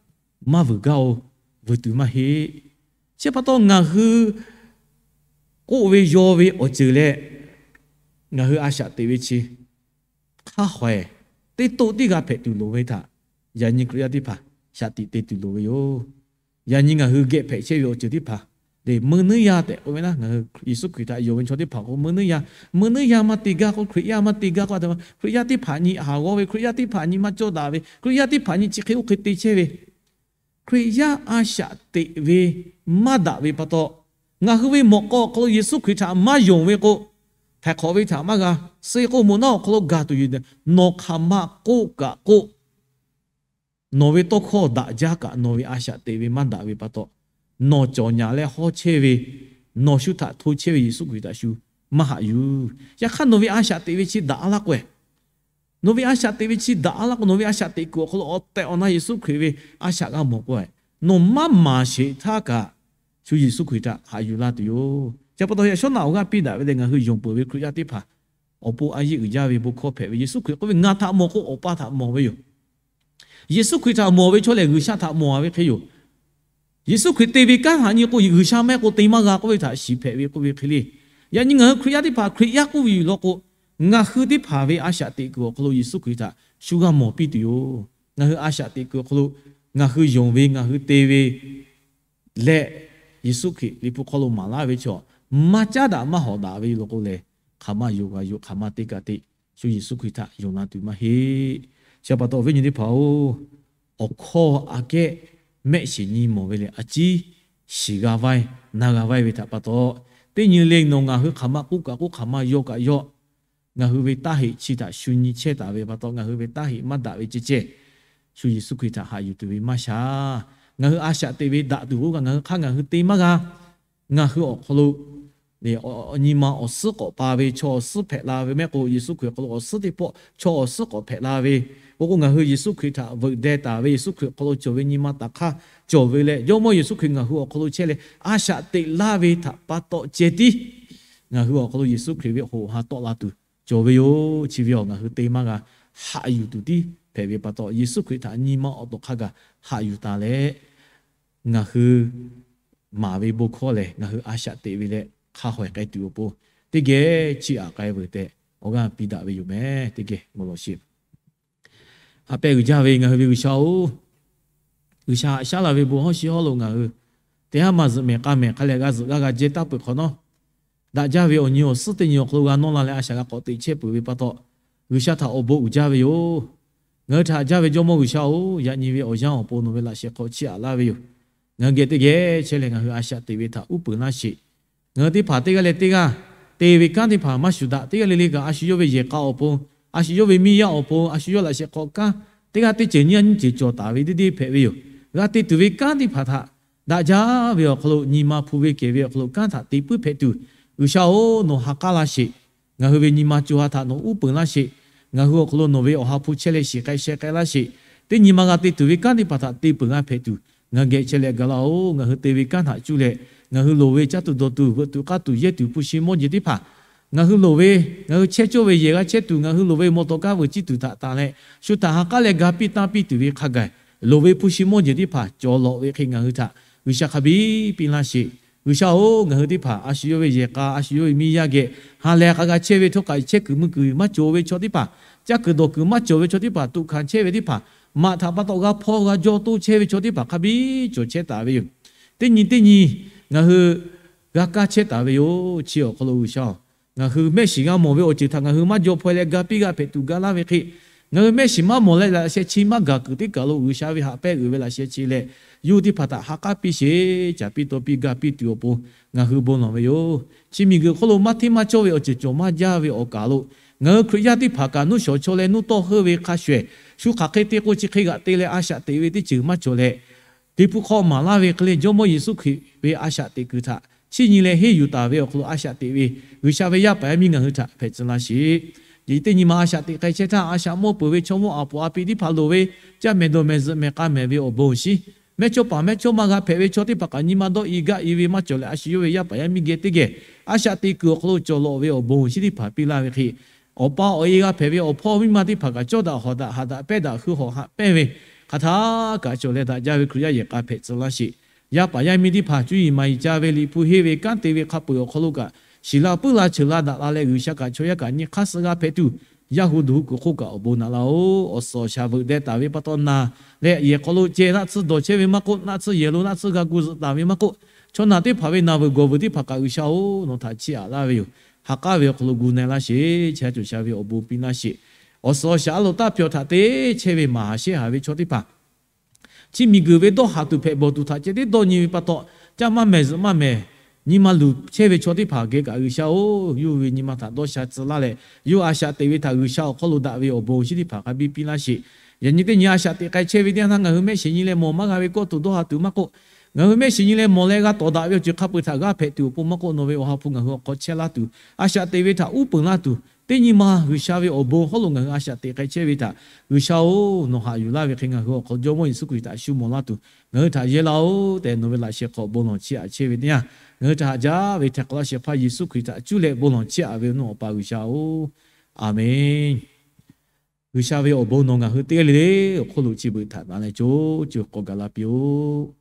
maˇ vuiˬ gaˇ-oˬ, vuiˬ tuˬ maˇ heˆ. Chi pa taw ngaˬ hui k'oˆ ve yaw ve awˬ ceuˬ leh ngaˬ hui a shaꞈ teꞈ ve chi hk'a hawehˍ teˇ toˆ tiˉ g'a hpehꞈ tuˬ loˍ ve htaꞈ yaꞈ nyi Hkriꞈ yaˇ teˇ hpaˍ shaꞈ tiꞈ te tuˬ loˍ ve yoˬ. Yaꞈ nyi ngaˬ hui geh hpehꞈ chehˇ ve awˬ ceuˬ teˇ hpaˍ le, meuˇ nuiˉ yaˇ tehꞈ k'oˆ ve naˉ, ngaˬ hui Yeˍsuˆ Hkriꞈ htaꞈ yonˍ ve chaw teˇ hpaˍ k'o meuˇ nuiˉ yaˇ, meuˇ nuiˉ yaˇ maˇ te gaˇ k'o, Hkriꞈ yaˇ maˇ te gaˇ k'o, Hkriꞈ yaˇ teˇ hpaˍ nyi haˍ g'awˇ ve, Hkriꞈ yaˇ teˇ hpaˍ nyi maˇ cawˇ daꞈ ve, Hkriꞈ yaˇ teˇ hpaˍ nyi chi hk'e oˇ hk'e te chehˇ ve, Hkriꞈ yaˇ a shaꞈ teꞈ ve maˇ daꞈ ve pa taw, ngaˬ hui ve mawꞈ k'aw awˬ hk'aw lo Yeˍsuˆ Hkriꞈ htaꞈ maˇ yonˍ ve k'o, htaiˍ hk'awꞈ ve htaꞈ maˇ g'a suh k'o, moꞈ naˉ awˬ hk'aw lo gaˬ tuˬ yoˬ. Nawˬ hk'aˬ ma k'oˆ kaꞈ k'oˆ, nawˬ ve tawˇ hkawˇ daꞈ jaˇ kaꞈ nawˬ ve a shaꞈ teꞈ ve maˇ daꞈ ve pa taw, nawˬ cawˬ nyaˍ leh hawˉ chehˇ ve, nawˬ shu htaꞈ hto chehˇ ve Yeˍsuˆ Hkriꞈ htaꞈ shu maˇ haꞈ yuˬ. Yaꞈ hk'aˇ, nawˬ ve a shaꞈ teꞈ ve chi daꞈ-a laˇ k'o-e, nawˬ ve a shaꞈ teꞈ ve chi daꞈ-a laˇ k'o, nawˬ ve a shaꞈ teꞈ kuiˬ awˬ hk'aw lo awˬ tehˬ awˬ na Yeˍsuˆ Hkriꞈ ve a shaꞈ g'a mawˬ k'o-e, nawˬ maˇ maˍ sheˍ htaˇ kaꞈ shu Yeˍsuˆ Hkriꞈ htaꞈ haꞈ yuˬ la tuˬ yoˬ. Chi pa taw yaꞈ shawˉ naꞈ awˬ g'aˇ piˇ daꞈ ve lehˬ, ngaˬ hui yonˍ peuˬ ve Hkriꞈ yaˇ teˇ hpaˍ awˬ pon a yeˇ uiˍ jaˇ ve bon hkawˇ hpehꞈ ve, Yeˍsuˆ Hkriꞈ k'oˆ ve, Ngaˬ htaꞈ mawˬ k'o Awˬ pa htaꞈ mawˬ ve yoˬ. Yeˍsuˆ Hkriꞈ htaꞈ mawˬ ve chaw lehˬ, G'uiˬsha htaꞈ mawˬ-a ve hk'e yoˬ. Yeˍsuˆ Hkriꞈ te ve kanˉ haꞈ nyi k'o, G'uiˬsha mehˆ k'o te maˇ g'a k'oˆ ve htaꞈ shiˍ hpehꞈ ve k'oˆ ve hk'e le. Yaꞈ nyi ngaˬ hui Hkriꞈ yaˇ teˇ hpaˍ Hkriꞈ yaˇ k'oˆ ve yoˬ law k'o, ngaˬ hui teˇ hpaˍ ve a shaꞈ teꞈ kuiˬ awˬ hk'aw lo Yeˍsuˆ Hkriꞈ htaꞈ shu g'a mawˬ piˇ tuˬ yoˬ. Ngaˬ hui a shaꞈ teꞈ kuiˬ awˬ hk'aw lo ngaˬ hui yonˍ ve, ngaˬ hui te ve leh, Yeˍsuˆ Hkriꞈ Liꞈ hpu hk'aw lo maˍ laˇ ve chaw maˇ caˉ daꞈ maˇ hawꞈ daꞈ ve yoˬ law k'o lehˬ, hk'aˬ ma yoˬ g'a yoˬ, hk'aˬ ma te kaꞈ te, shu Yeˍsuˆ Hkriꞈ htaꞈ yonˍ la tuˬ maˇ heˆ. Chi pa taw awˬ viˉ nyi teˇ hpaˍ-oˬ, awˬ hkawˇ aꞈ kehˉ mehˆ shiˍ nyi mawˬ ve lehˬ, a ciˉ shiˍ g'a vaiˇ, na g'a vaiˇ ve htaꞈ pa taw, teˇ nyi le nawˬ ngaˬ hui hk'aˬ ma k'oˆ kaꞈ k'oˆ, hk'aˬ ma yaw kaꞈ yaw, ngaˬ hui ve taˇ heꞈ chi htaꞈ shu nyi chehˇ taˍ ve pa taw, ngaˬ hui ve taˇ heꞈ maˇ daꞈ ve ceh ceh, shu Yeˍsuˆ Hkriꞈ htaꞈ haꞈ yuˬ tuˬ ve maˇ sha. Ngaˬ hui a shaꞈ teꞈ ve daꞈ tuˬ k'oˆ kaꞈ, ngaˬ hui hk'aˇ ngaˬ hui te maˇ g'a. Ngaˬ hui awˬ hk'aw lo nyi ma awˬ suhˉ k'awꞈ pa ve chaw awˬ suhˉ hpehꞈ la ve mehˆ k'o, Yeˍsuˆ Hkriꞈ awˬ hk'aw lo awˬ suhˉ teˇ pawˆ chaw awˬ suhˉ k'awꞈ hpehꞈ la ve, k'o k'o ngaˬ hui Yeˍsuˆ Hkriꞈ htaꞈ veuꞈ deh taˍ ve, Yeˍsuˆ Hkriꞈ awˬ hk'aw lo cawˬ ve nyi ma taˍ hk'aˇ cawˬ ve leh, Jawˇmawˇ Yeˍsuˆ Hkriꞈ ngaˬ hui awˬ hk'aw lo chehˇ leh a shaꞈ teꞈ laˇ ve htaꞈ pa taw ceh tiˉ ngaˬ hui awˬ hk'aw lo Yeˍsuˆ Hkriꞈ ve hoꞈ ha tawˆ la tuˬ cawˬ ve yoˬ. Chi ve awˬ ngaˬ hui te maˇ g'a, haꞈ yuˬ tuˬ tiˉ hpehꞈ ve pa taw, Yeˍsuˆ Hkriꞈ htaꞈ nyi ma awˬ to hk'a gaˬ haꞈ yuˬ taˍ leh, ngaˬ hui maˍ ve bon hkawˇ lehˬ, ngaˬ hui a shaꞈ teꞈ ve leh hk'a hawehˬ k'ai tuˬ awˬ pon, teˇ geh chiˇ aꞈ k'ai veuˬ tehꞈ awˬ g'aˇ piˇ daꞈ ve yoˬ meh. Teˇ geh mawˬ lawˬ sheˍ. Ha pehˇ uiˍ jaˇ ve ngaˬ hui ve G'uiˬsha-oˬ, G'uiˬsha haꞈ shaˉ la ve bon hawˉ shiˉ hawˉ lo ngaˬ hui teˇ haˉ maˇ zuhꞈ mehˍ k'a mehˍ hk'a leh g'a zuhꞈ g'aˇ g'a jehˇ taˇ peuˬ hk'awꞈ nawˉ, daꞈ jaˇ ve awˬ nyi awˬ suhˉ teˇ nyi awˬ hk'aw lo g'a nawˇ la leh a shaꞈ g'a k'awꞈ teꞈ chehˇ peuˬ ve pa taw, G'uiˬsha htaꞈ awˬ bon uiˍ jaˇ ve yoˬ. Ngaˬ hui htaꞈ haꞈ jaˇ ve Jawˇmawˇ G'uiˬsha-oˬ, yaꞈ nyi ve awˬ yanˇ awˬ pon nawˬ ve laꞈ sheh hk'aw chiˇ aꞈ laˇ ve yoˬ. ngaˬ hui geh teˇ geh chehˇ leh ngaˬ hui a shaꞈ teꞈ ve htaꞈ uˉ peunˍ laˇ sheˍ. Ngaˬ hui teˇ hpaˍ teˇ g'aˇ leh teˇ g'aˇ te ve kanˉ teˇ hpaˍ maˇ shuˍ daꞈ. Teˇ g'aˇ le le kaꞈ a shu yawˇ ve yehˬ k'a awˬ pon, a shu yawˇ ve miˇ yaˇ awˬ pon, a shu yawˇ laꞈ sheh hk'aw kanˉ teˇ g'aˇ teˇ ceuˬ nyiˇ g'aˇ nyiˇ ceuˬ cawˬ taˍ ve teˇ deˇ hpehꞈ ve yoˬ. G'a te tuˬ ve kanˉ teˇ hpaˍ htaꞈ daꞈ jaˇ ve awˬ hk'aw lo nyi ma hpu ve kehˬ ve awˬ hk'aw lo kanˉ htaꞈ te puiˉ hpehꞈ tuˬ, G'uiˬsha-oˬ, nawˬ ha k'aˉ laˇ sheˍ. Ngaˬ hui ve nyi ma co ha htaꞈ nawˬ uˉ peunˍ laˇ sheˍ. Ngaˬ hui awˬ hk'aw lo nawˬ ve awˬ ha hpu chehˇ leh shiˍ k'ai sheh k'ai laˇ sheˍ. Teˇ nyi ma g'a te tuˬ ve kanˉ teˇ hpaˍ htaꞈ te peuˬ g'a hpehꞈ tuˬ, ngaˬ geh chehˇ leh ga laˇ-oˬ. Ngaˬ hui te ve kanˉ htaꞈ cuˇ leh, ngaˬ hui loˍ ve caˇ tuˬ dawˬ tuˬ veuꞈ tuˬ k'aˇ tuˬ yehˇ tuˬ hpu shi mawˇ jeˬ teˇ hpaˍ, ngaˬ hui loˍ ve, ngaˬ hui chehˇ cawˇ ve yehˬ g'a chehˇ tuˬ, ngaˬ hui loˍ ve mawˬ tawˍ kaˇ vuiˬ ciˇ tuˬ htaꞈ tanˬ leh, shu htaꞈ ha k'aˉ leh ga piˇ tanˇ piˇ tuˬ ve hk'a gaˬ, loˍ ve hpu shi mawˇ jeˬ teˇ hpaˍ cawˬ lawꞈ ve hk'e ngaˬ hui htaꞈ G'uiˬsha hk'a biˇ piˇ laˇ sheˍ. G'uiˬsha-oˬ, ngaˬ hui teˇ hpaˍ a shu yawˇ ve yehˬ k'a, a shu yawˇ ve miˇ yaˇ geh ha lehˬ k'a g'a chehˇ ve htawˇ kaꞈ, chehˇ kuiˬ mui kuiˬ maˇ cawˬ ve chaw teˇ hpaˍ, caˇ kuiˬ dawˬ kuiˬ maˇ cawˬ ve chaw teˇ hpaˍ, tuꞈ hkanˍ chehˇ ve teˇ hpaˍ, maꞈ htaꞈ pa taw g'a hpawˇ g'a jawˇ toˇ chehˇ ve chaw teˇ hpaˍ hk'a biˇ cawˬ chehˇ taˍ ve yoˬ. Teˇ nyi teˇ nyi ngaˬ hui g'a kaˇ chehˇ taˍ ve yoˬ. Chi awˬ hk'aw lo G'uiˬsha-oˬ, ngaˬ hui mehˆ shiˍ g'a mawˬ ve awˬ ceuˬ htaꞈ ngaˬ hui maˇ jaw hpaw leh ga piˇ g'a hpehꞈ tuˬ ga laˇ ve hk'e, ngaˬ hui mehˆ shiˍ maˇ mawˬ leh laꞈ sheh chi maˇ gaˬ kuiˬ teˇ kaˬ lo G'uiˬsha ve haꞈ pehnˇ uiˍ ve laꞈ sheh chi leh, yawˇ hui teˇ hpaˍ htaꞈ ha k'aˉ piˇ sheˍ, caˍ piˇ taw piˇ ga piˇ tuˬ awˬ pon ngaˬ hui bon lawˬ ve yoˬ. Chi miˬguiˬ hk'oˆ lo maˇ hteˇ maˇ cawˇ ve awˬ ceuˬ cawˬ maˇ jaˇ ve awˬ kaˬ lo, ngaˬ hui Hkriꞈ yaˇ teˇ hpaˍ kaꞈ nuˇ shawˍ chaw leh nuˇ tawˇ heuˆ ve hk'a shuˍ ehˍ, shu hk'aˬ hk'e te k'o chi hk'e g'aꞈ te leh a shaꞈ teꞈ ve teˇ ceuˬ maˇ cawˬ leh, teˇ hpu hk'aw maˍ laˇ ve hk'e leh Jawˇmawˇ Yeˍsuˆ Hkriꞈ ve a shaꞈ teꞈ kuiˬ htaꞈ chiˇ nyi leh henˇ yuˬ taˍ ve awˬ hk'aw lo a shaꞈ teꞈ ve G'uiˬsha ve yaˇ paˍ yaˇ miˇ ngaˬ hui htaꞈ hpehꞈ tcuh laˇ sheˍ. Yaꞈ nyi teˇ nyi ma a shaꞈ teꞈ k'ai chehˇ htaˇ, a shaꞈ mawˇ peuˬ ve chaw mawˇ a poˍ a pi teˇ hpaˍ loˍ ve caˇ mehˍ dawˬ mehˍ zuhꞈ mehˍ k'a mehˍ ve awˬ bon awˬ shinˉ, mehˇchawˇpaˍ mehˇchawˇma g'a hpehꞈ ve chaw teˇ hpaˍ kaꞈ nyi ma dawˇ i gaˆ i ve maˇ cawˬ leh, a shu yawˇ ve yaˇ paˍ yaˇ miˇ geh teˇ geh a shaꞈ teꞈ kuiˬ awˬ hk'aw lo cawˬ lawꞈ ve awˬ bon awˬ shinˉ teˇ hpaˍ piˇ laˇ ve hk'e, awˬ pa awˬ e g'a hpehꞈ ve awˬ hpawˇ miˇ ma teˇ hpaˍ kaꞈ cawˇ daꞈ hawˍ daꞈ haꞈ daꞈ pehnˇ daꞈ hui hawˍ haꞈ pehnˇ ve hk'aˬ htaˇ kaꞈ cawˬ leh daꞈ jaˇ ve Hkriꞈ yaˇ yehˬ k'a hpehꞈ tcuh laˇ sheˍ. Yaˇ paˍ yaˇ miˇ teˇ hpaˍ cuˇ yiˍ maˍ yiˍ ca ve liꞈ hpu henˇ ve kanˉ te ve hk'a peuˬ awˬ hk'aw lo kaꞈ, shiˍ la puiˉ la cheuˬ la daꞈ la leh G'uiˬsha kaꞈ chaw yaˇ kaꞈ nyi hk'aˇ suh g'a hpehꞈ tuˬ, yaˇ hu duˬ hu kuiˬ hk'oˆ kaꞈ awˬ bon naꞈ laˇ-oˬ. Awˬ suhˍ awˬ shaˍ veuꞈ deh taˍ ve pa taw naˬ leh yehˬ hk'aw lo ceh naˆ tsuhˇ dawˬ chehˇ ve maˇ k'oˆ, naˆ tsuhˇ yehˬ lo naˆ tsuhˇ g'a gu zuhꞈ taˍ ve maˇ k'oˆ, chaw naˬ teˇ hpaˍ ve naˬ veuˬ gawˬ veuˬ teˇ hpaˍ kaꞈ G'uiˬsha-oˬ, nawˬ htaꞈ chiˇ aꞈ laˇ ve yoˬ. Ha k'aˉ ve awˬ hk'aw lo gu na laˇ sheˍ. Chi a cawˬ sha ve awˬ bon piˇ laˇ sheˍ. Awˬ suhˍ awˬ shaˍ a loˍ taˇ pyawˬ htaꞈ te chehˇ ve maˍ haˍ shehˆ haˍ ve chaw teˇ hpaˍ, chi miˬguiˬ ve dawˇ haˍ tuˬ hpehꞈ bawˬ tuˬ htaꞈ ceh tiˉ dawˇ nyi ve pa taw, caˇ maˇ mehˍ zuhꞈ maˇ mehˍ, nyi ma luˬ chehˇ ve chaw teˇ hpaˍ geh kaꞈ G'uiˬsha-oˬ, yawˇ hui ve nyi ma htaꞈ dawˇ sha tcuh laˇ leh, yawˇ a shaꞈ teꞈ ve htaꞈ G'uiˬsha awˬ hk'aw lo daꞈ ve awˬ bon awˬ shinˉ teˇ hpaˍ hk'a biˇ piˇ laˇ sheˍ. Yaꞈ nyi teˇ nyi a shaꞈ teꞈ k'ai chehˇ ve teˇ yanˇ htaˇ ngaˬ hui mehˆ shiˍ nyi leh mawˬ maˇ g'a ve kawˇ tuˬ dawˇ haˍ tuˬ maˇ k'oˆ, ngaˬ hui mehˆ shiˍ nyi leh mawˬ leh g'a tawˍ daꞈ ve awˬ ceuˬ hk'a peu-eˬ htaꞈ g'a hpehꞈ tuˬ awˬ pon maˇ k'oˆ, nawˬ ve awˬ ha hpu ngaˬ hui awˬ hk'aw chehˇ laˇ tuˬ, a shaꞈ teꞈ ve htaꞈ uˉ peunˍ laˇ tuˬ, teˇ nyi ma G'uiˬsha ve awˬ bon hk'aw lo ngaˬ hui a shaꞈ teꞈ k'ai chehˇ ve htaꞈ G'uiˬsha-oˬ, nawˬ haꞈ yuˬ laˇ ve hk'e ngaˬ hui awˬ hk'aw Jawˇmawˇ Yeˍsuˆ Hkriꞈ htaꞈ shu mawˬ laˇ tuˬ ngaˬ hui htaꞈ yehˇ laˇ-oˬ tehꞈ nawˬ ve laꞈ sheh hk'aw bon lawˬ chiˇ aꞈ chehˇ ve teˇ yanˇ, ngaˬ hui htaꞈ haꞈ jaˇ ve hteˇ hk'awꞈ laˇ shehˍ hpaˇ Yeˍsuˆ Hkriꞈ htaꞈ cuˇ leh bon lawˬ chiˇ aꞈ ve awˬ nawˬ Awˬ pa G'uiˬsha-oˬ, Aˍmenˇ. G'uiˬsha ve awˬ bon nawˬ ngaˬ hui teˇ g'aˇ le le awˬ hk'oˆ lo chi beuꞈ htaꞈ na leh co co k'aw gaˬ la piˇ-oˆ.